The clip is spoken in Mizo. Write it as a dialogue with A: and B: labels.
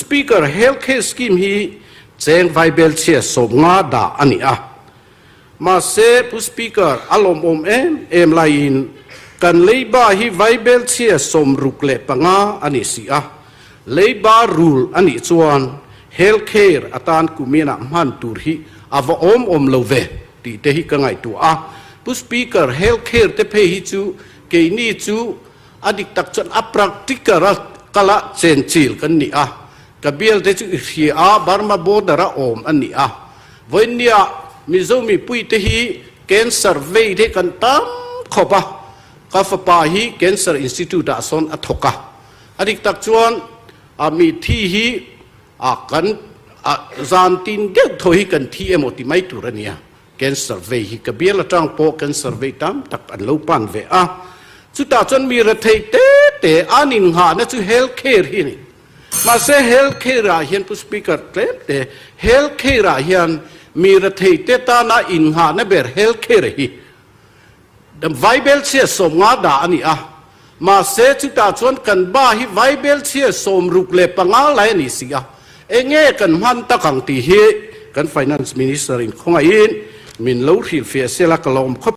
A: Speaker, Health Care Scheme hi cheng vaibelchhia 50 dah a ni a. Mahse, Pu Speaker, a lawmawm em em laiin kan leiba hi vaibelchhia 65 a ni si a. Leiba rul a nih chuan Health Care atan kuminah hman tur hi a va awm awm lo ve tih te hi ka ngaihtuah a. Pu Speaker, Health Care te phei hi chu keini chu a dik tak chuan a practical a kal a chenchil kan ni a. Ka bial te chu i hria a, Burma border a awm a ni a. Vawinia Mizo mipui te hi cancer vei te kan tam khawp a, ka fapa hi Cancer Institute ah sawn a thawk a. A dik tak chuan a mi thi hi a kan a zan tin deuh thaw hi kan thi emaw ti mai tur a nia. Cancer vei hi ka bial atang pawh cancer vei tam tak an lo pan ve a. Chutah chuan mi rethei te te an innghahna chu health care hi a ni. Mahse health care ah hian Pu Speaker tlem te health care ah hian mi rethei te tana innghahna ber health care hi Vaibelchhia 50 dah a ni a. Mahse chutah chuan kan ba hi Vaibelchhia 65 lai a ni si a. Enge kan hman tak ang tih hi kan Finance Minister in khawngaihin min lo hrilhfiah sela ka lawm khawp.